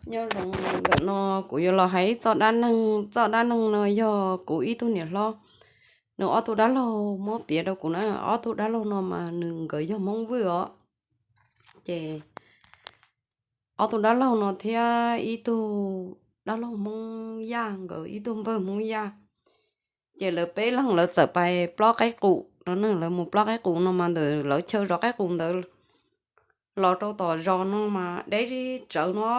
Nyob zoo, ntawm no kuv yuav los hais ib txoj dab neeg. Txoj dab neeg no yog kuv ib tug niam hlob, nws ob tug dab laug muab piav rau kuv na. Ob tug dab laug no mas nws nkawd yog Hmoob Vwj os. Ces ob tug dab laug no thiab ib tug dab laug Hmoob Yaj, nkawd ib tug npawg Hmoob Yaj. Ces lawv peb leeg lawv txawm pais plob qaib qus no. Lawv mus plob qaib qus no mas ntawm lawv chaw zov qaib qus ntawd los rau tom zos no mas deb tsawv no,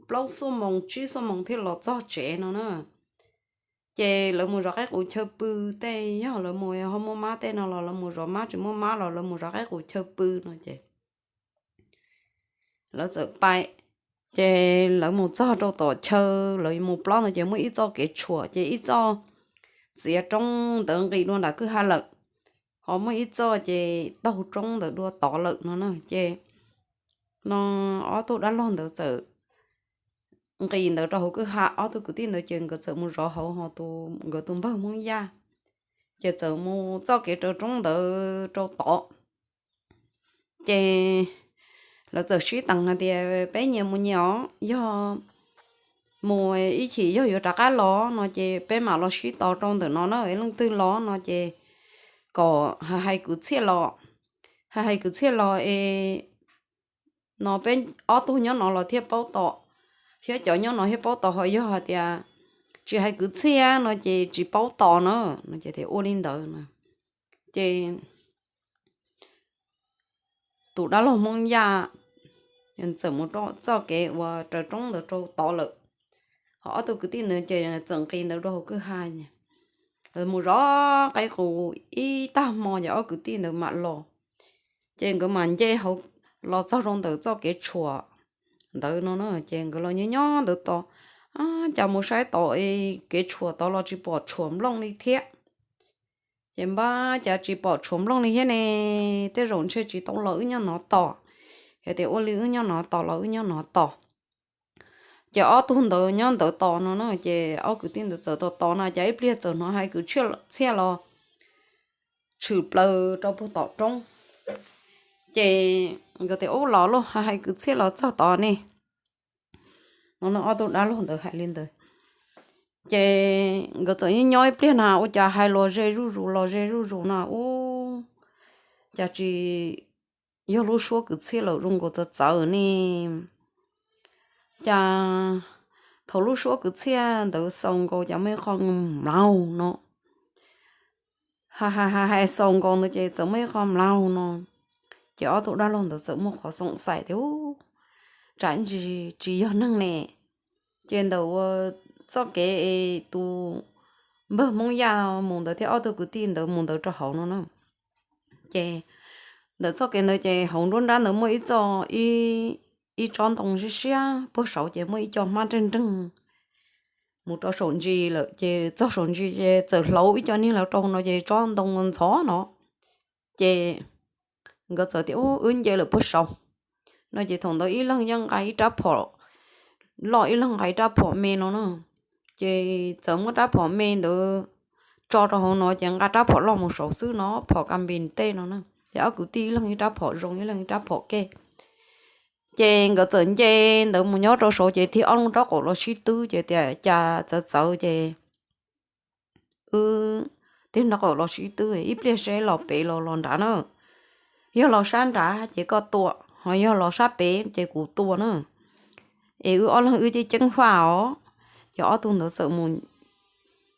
plaub xuab moos tsib xuab moos thiaj los txog tsev no na. Ces lawv mus zov qaib qus chaw pw, tej yog lawv mus ho muaj mab tej no los lawv mus zov mab, tsis muaj mab los lawv mus zov qaib qus chaw pw no ces lawv txawm pais. Ces lawv mus txog rau tom chaw lawv mus plob no ces muaj ib txoj kev tshuam, ces ib txoj txiav roob ntawd nqis dua nram kwj ha lawm, ho muaj ib txoj ces taug roob ntawd dua tod lawm no na. Ces no ob tug dab laug ntawd txawm nqis ntawd rau hauv kwj ha, ob tug kwv tij ntawd ces nkawd txawm mus zov hauv, ho tus nkawd tus npawg Hmoob Yaj ces txawm mus txoj kev raws roob ntawd rau tod. Ces lawv txawm sib teev hais tias peb nyias mus nyias os, yog mus ib chim yog yuav rov qab los no ces peb mam los sib tos rau ntawm no na, leej twg los no ces kom hais hais kwv txhiaj los, hais hais kwv txhiaj los es no peb ob tug nyob no los thiaj paub tom, thiab cov nyob no thiaj paub tom, ho yog hais tias tsis hais kwv txhiaj no ces tsis paub tom na, no ces ua li ntawd na. Ces tus dab laug Hmoob Yaj txawm mus txoj kev uas raws roob ntawd rau tod lawm, ho ob tug kwv tij ntawd ces txawm nqis ntawd rau hauv kwj ha. Lawv mus zov qaib qus ib tag hmo ces ob kwv tij ntawd mam los, ces nkawd mam nce hauv los txog rau ntawm txoj kev tshuam ntawd no na, ces nkawd los nyob nyob ntawd tos, cas mus saib tod kev tshuam tod los tsis pom tshuam nplooj li thiab. Ces npab cas tsis pom tshuam nplooj li thiab ne, tej zaum ntshe tsis tau los wb nyob no tos, yog tias ua li wb nyob no tos los wb nyob no tos. Ces ob tug ntawd nyob ntawd tos no na, ces ob kwv tij ntawd txawm tos tos na cas ib pliag txawm hnov hais kwv txhiaj los tshwm plaws rau puag tom roob. Ces nkawd tias ub los lauj, hais kwv txhiaj los txog tod ne, no ob tug dab laug ntawd hais li ntawd. Ces nkawd txawm nyob nyob ib pliag na ua cas hais los ze zuj zus los ze zuj zus na ub, cas tsis yog lub suab kwv txhiaj lawm, zoo nkaus txawv txawv ne. Cas thaum lub suab kwv txhiaj ntawd xaus nkaus cas muaj ib qho mlaus no, hais hais hais xaus nkaus ntawd ces txawm muaj ib qho mlaus no. Ces ob tug dab laug ntawd txawm muaj qhov xoom xaim tias ub, tsam ntsis tsis yog neeg ne. Ces ntawm ua txoj kev es tus npawg Hmoob Yaj mus ntawd thiab ob tug kwv tij ntawd mus ntawd rau hauv no na. Ces ntawm txoj kev ntawd ces hauv nruab nrab ntawd muaj ib txoj, ib tsob ntoo siab siab, puag saud ces muaj ib co hmab nreeg nreeg mus rau saum ntsis lawm. Ces txog saum ntsis ces txawm hlauv ib co niag hlauv rau no ces tsob ntoo ntxhov no. Ces nkawd txawm tias ub, wb nce lawm puag saud no. Ces thaum ntawd ib leeg yeej nqa ib rab phom loj, ib leeg nqa ib rab phom me no na. Ces txawm muab rab phom me ntawd tso rau hauv no ces nqa rab phom loj mus saud xwb no, phom ka npis tej no na. Ces ob kwv tij ib leeg ib rab phom zoo, ib leeg ib rab phom kej. Ces nkawd txawm nce ntawd mus nyob rau saud ces tig ob leeg rab qaum los sib twb ces tias cas txawv txawv ces wb tig rab qaum los sib twb ib pliag seb los pem los los nrad na. Yog los sab nrad ces koj tua, ho yog los sab pem ces kuv tua na. Es wb ob leeg wb ceeb ceeb faj os. Ces ob tug ntawd txawm mus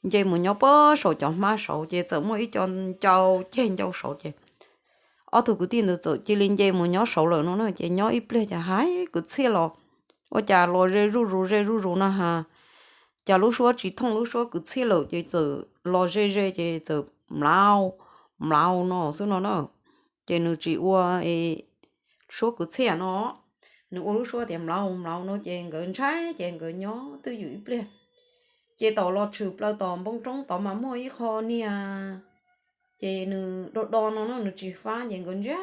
nce mus nyob puag saum cov hmab saud ces txawm muaj ib co ncau ceg ncau saud ces ob tug kwv tij ntawd txawm cia li nce mus nyob saud lawm no na. Ces nyob ib pliag cas hais kwv txhiaj los, ua cas los ze zuj zus ze zuj zus no ha. Cas lub suab tsis thooj lub suab kwv txhiaj lawm ces txawm los ze ze ces txawm mlaus mlaus no xwb no na. Ces nws tsis ua suab kwv txhiaj no, nws ua lub suab tias mlaus mlaus no ces nkawd ntshai ces nkawd nyob twj ywm ib pliag. Ces thaum los tshwm plaws tom npoo roob tod mas muaj ib qho niag, ces nws do do no na, nws tsis fab ces nkawd ntsia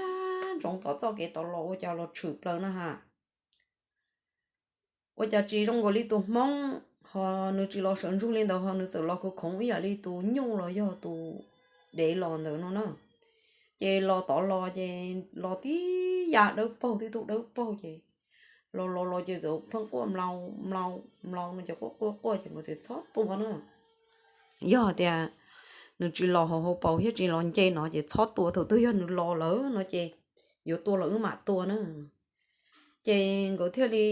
ntsoov tom txoj kev tod los ua cas los tshwm plaws na ha. Ua cas tsis zoo nkaus li tus Hmoob, ho nws tsis los sawv ntsug li ntawd, ho nws txawm los khoov khoov ib yam li tus nyuj los yog tus dev los ntawd no na. Ces los tod los ces los tib yam dawb paug, tib tug dawb paug ces Los los los ces txawm pheej quaj mlaus mlaus mlaus no ces quaj quaj quaj ces nkawd tias txhob tua na. Yog tias nws tsis los hauv hauv paus thiab tsis los nce no ces txhob tua, thaum twg yog nws los lawm no ces yuav tua los wb mam tua na. Ces nkawd thiaj li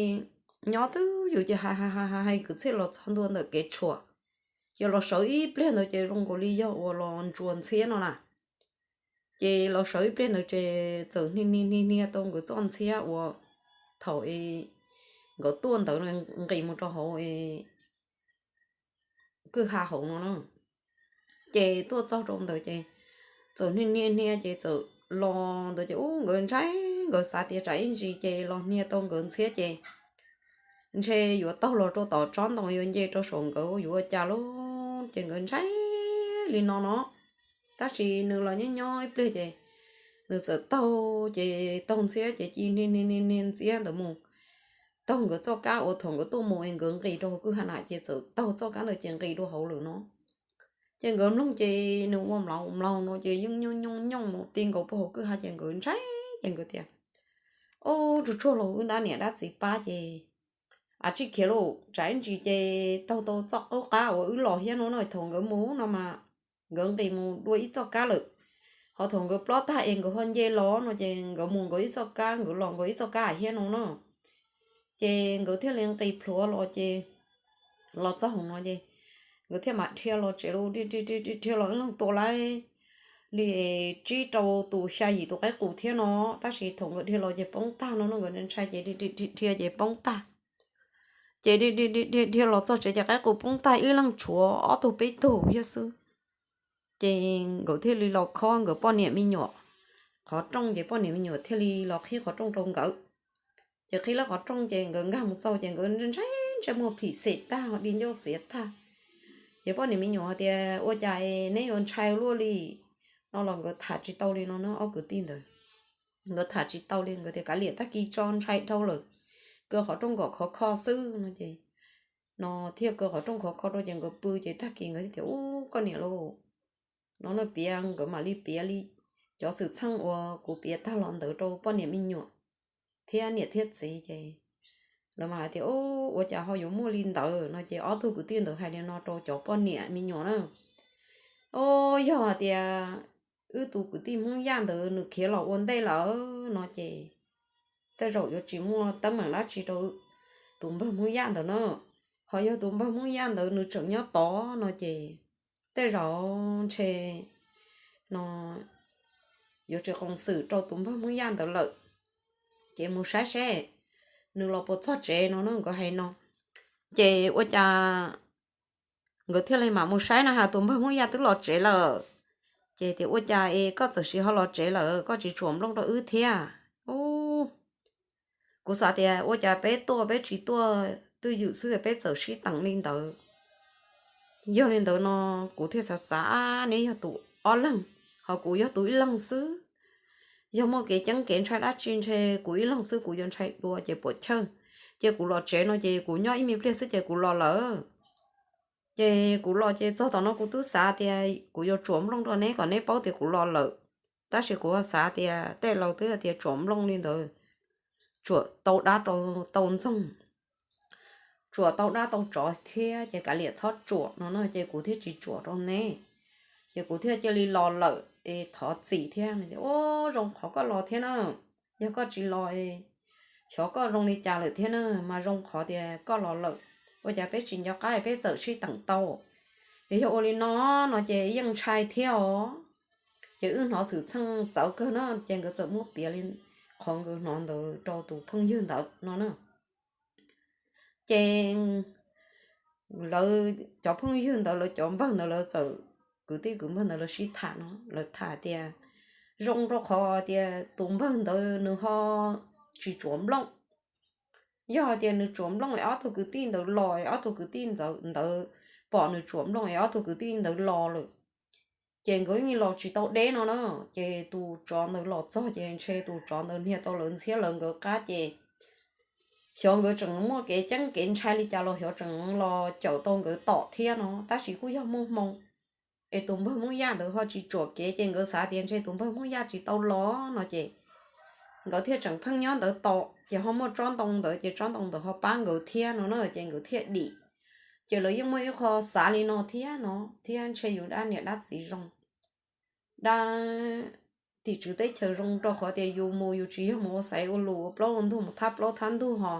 nyob twj ywm ces hais hais hais hais kwv txhiaj los txog ntua ntawm kev tshuam. Ces los sawv ib pliag ntawd ces zoo nkaus li yog uas los ntsuas ntxhiab no na. Ces los sawv ib pliag ntawd ces txawm hnia hnia hnia hnia tau nkawd txoj ntxhiab uas thaum nkawd tuaj ntawd nqis mus rau hauv kwj ha hauv no na. Ces tuaj txog rau ntawd ces txawm hnia hnia hnia ces txawm los ntawd ces ub nkawd ntshai, nkawd xav tias tsam ib ntsis ces los hnia tau nkawd ntxhiab ces ntshe yuav taug los rau tom tsob ntoo yuav nce rau saum nkawd yuav ua cas lauj, ces nkawd ntshai li no no. Tab sis nws los nyob nyob ib pliag ces nws txawm taug, ces taug ntxhiab ces cia li hnia hnia hnia ntxhiab ntawd mus taug nkawd txoj kab uas thaum nkawd tuaj mus es nkawd nqis rau hauv kwj ha na, ces txawm taug txoj kab ntawd ces nqis dua hauv lawm no. Ces nkawd mloog ces nws ua mlaus mlaus no ces yeej nyooj nyooj nyooj mus ti nkaus puag hauv kwj ha ces nkawd ntshai ces nkawd tias, Ub, tsuag tsuag los wb dab niam dab txiv pab ces a tsij khiav lauj, tsam ib ntsis ces taug tau txoj qub qab uas wb los thiab no na. Thaum nkawd mus no mas nkawd nqis mus dua ib txoj kab lawm, ho thaum nkawd plob tag es nkawd ho nce los no ces nkawd mus nkawd ib txoj kab, nkawd los nkawd ib txoj kab thiab no na. Ces nkawd thiaj li nqis plhuav los ces los txog hauv no ces nkawd thiaj mam dhia los tsev lauj, dhia los ib leeg tua li tsib rau tus xya yim tus qaib qus thiab no. Tab sis thaum nkawd dhia los ces poob tag no no, nkawd ntshai ces dhia ces poob tag. Ces dhia los txog tsev ces qaib qus poob tag, ib leeg tshuav ob tug peb tug thiab xwb. Ces nkawd thiaj li los khob nkawd poj niam me nyuam qhov rooj, ces poj niam me nyuam thiaj li los qhib qhov rooj rau nkawd. Ces qhib lawv qhov rooj ces nkawd nkag mus txog ces nkawd ntshai ntshai, muag phim xem tag, di ncauj xiav tag. Ces poj niam me nyuam hais tias, Ua cas neb yuav ntshai luaj li? No los nkawd tham tsis tau li no na, ob kwv tij ntawd. Nkawd tham tsis tau li, nkawd tias, Kav liam, tag kis tso, ntshai dhau lawm, kaw qhov rooj kom khov kho xwb no ces no thiaj kaw qhov rooj khov kho rau ces nkawd pw ces tag kis nkawd thiaj tias, Ub, koj niam lauj, no na, piav, nkawd mam li piav li cov xwm txheej uas kuv piav tag los ntawd rau poj niam me nyuam thiab niam thiab txiv ces lawv mam hais tias, Ub, ua cas ho yuav muaj li ntawd? No ces ob tug kwv tij ntawd hais li no rau cov poj niam me nyuam na, Ub, yog hais tias wb tus kwv tij Hmoob Yaj ntawd nws khiav los ua ntej lawm no ces tej zaum yuav tsis muaj teeb meem dab tsi rau tus npawg Hmoob Yaj ntawd na. Ho yog tus npawg Hmoob Yaj ntawd nws tseem nyob tod no ces tej zaum ntshe no yuav tsis qoos xwm rau tus npawg Hmoob Yaj ntawd lawm. Ces mus saib seb nws los puas txog tsev no na, nkawd hais no. Ces ua cas nkawd thiaj li mam mus saib na has tus npawg Hmoob Yaj twb los tsev lawm. Ces tias, Ua cas es koj txawm sis ho los tsev lawm, koj tsis tsuam nplooj rau wb thiab? Ub, kuv xav tias ua cas peb tuaj peb tsis tuaj twj ywm xwb peb txawm sib teem li ntawd. Yog li ntawd no kuv thiaj xav xav, neb yog tus ob leeg, ho kuv yog tus ib leeg xwb. Yog muaj kev ceeb kev ntshai dab tsi ntshe kuv ib leeg xwb kuv yuav ntshai dua ces puas chawj. Ces kuv los tsev no ces kuv nyob ib me pliag xwb ces kuv los lawm. Ces kuv los ces txog tom no kuv twb xav tias kuv yuav tsuam nplooj rau neb kom neb paub tias kuv los lawm. Tab sis kuv xav tias tej laus twb tias tsuam nplooj li ntawd, tsuam tau dab tau ntxoog, tsuam tau dab tau tsov thiab ces kav liam txhob tsuam no na, ces kuv thiaj tsis tsuam rau neb. Ces kuv thiaj cia li los lawm es thov txim thiab. Ua zoo qhov koj los thiab na, yog koj tsis los xyov koj zoo li cas lawm thiab na, mas zoo qhov tias koj los lawm, ua cas peb tsis nco qab peb txawm sib teem tau. Yog ua li no no ces yeej ntshai thiab os. Ces wb hnov xwm txheej txawv kawg na, ces nkawd txawm muab piav li qhov nkawd hnov ntawd rau tus phooj ywg ntawd no na. Ces lawv cov phooj ywg ntawd lawv cov npawg ntawd lawv txawm, kwv tij kwv npawg ntawd lawv sib tham no lawv tham tias zoo rau qhov tias tus npawg ntawd nws ho tsis tsuam nplooj. Yog hais tias nws tsuam nplooj es ob tug kwv tij ntawd los es ob tug kwv tij ntawd pom nws tsuam nplooj es ob tug kwv tij ntawd los lawm, ces nkawd yeej los tsis tau deb no na. Ces tus tsov ntawd los txog ces ntshe tus tsov ntawd hnia tau lawv ntxhiab lawv nkawd qab ces xyov nkawd tseem muaj kev ceeb kev ntshai li cas los xyov tseem los caum tau nkawd tom thiab no, tab sis kuj yog muaj hmoo es tus npawg Hmoob Yaj ntawd ho tsis tsuam kev ces nkawd xav tias ntshe tus npawg Hmoob Yaj tsis tau los no ces nkawd thiaj tseem pheej nyob ntawd tos. ces ho muaj tsob ntoo ntawd ces tsob ntoo ntawd ho pab nkawd thiab no na, ces nkawd thiaj dim. Ces lawv yeej muaj ib qho xav li no thiab no thiab, ntshe yus dab niam dab txiv zoo, dab tim tswv teb chaws zoo, rau qhov tias yus mus yus tsis yog mus ua xaiv ua lus ua plaub ua ntug mus thab plaub thab ntug ho.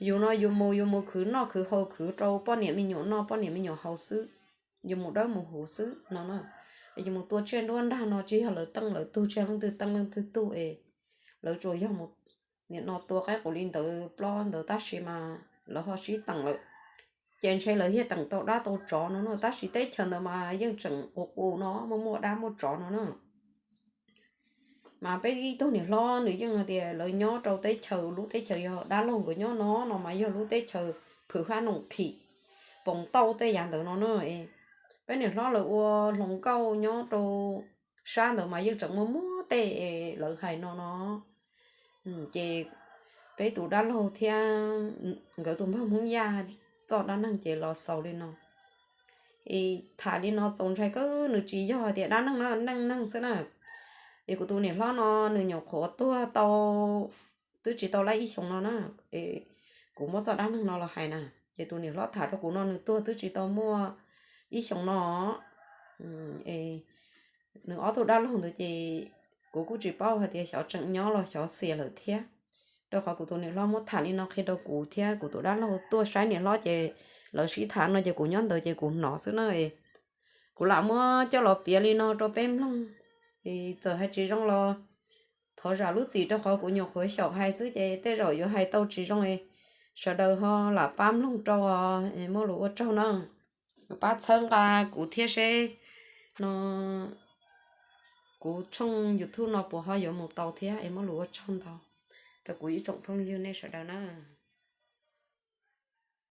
Yus no yus mus yus mus khwv noj khwv haus khwv rau poj niam me nyuam noj poj niam me nyuam haus xwb, yus mus dawb mus huv xwb no na. Yus mus tua tsiaj nruab nrag no tsis yog lawv teej lawv tug, tsis yog leej twg teej leej twg tug es, lawv tsuas yog mus nim no tua qaib qus li ntawd plob ntawd tab sis mas lawv ho sib teem lawm. Ces ntshe lawv thiaj teem tau dab tau tsov no na, tab sis teb chaws ntawd mas yeej tseem qus qus no muaj muaj dab muaj tsov no na. Mas peb ib tug niam hlob nws yeej hais tias lawv nyob rau teb chaws, lub teb chaws yog dab laug nkawd nyob no no mas yog lub teb chaws phwm hab noom phim, poos tauj tej yav ntawd no na. Peb niam hlob lawv ua hluas nkauj nyob rau sab ntawd mas yeej tseem muaj muaj tej lawv hais no no. Ces peb tus dab laug thiab nkawd tus npawg Hmoob Yaj txoj dab neeg ces los xaus li no. Es tham li no txaus ntshai kawg, nws tsis yog tias dab neeg no, neej neeg xwb na. Es kuv tus niam hlob no nws nyuam qhuav tuag tau twb tsis tau lab ib xyoos no na. Kuv muab txoj dab neeg no los hais na, ces tus niam hlob tham rau kuv no nws tuag twb tsis tau muaj ib xyoos no. Nws ob tug dab laug ntawd ces kuv kuj tsis paub hais tias xyov tseem nyob los xyov xiam lawm thiab, rau qhov kuv tus niam hlob muab tham li no qhia rau kuv thiab kuv tus dab laug tuaj saib niam hlob ces lawv sib tham no ces kuv nyob ntawd ces kuv hnov xwb na. Kuv lam muab coj los piav li no rau peb mloog. Txawm hais tsis zoo los thov zam lub txim rau qhov kuv nyuam qhuav xyaum hais xwb ces tej zaum yuav hais tau tsis zoo, sawv daws ho lam pab mloog rau, muaj lus ua tsaug na. Pab txhawb nqa kuv thiab seb no kuv tshooj YouTube no puas ho yuav mus tau thiab es muaj lus ua tsaug ntau rau kuv ib tsoom phooj ywg nej sawv daws na.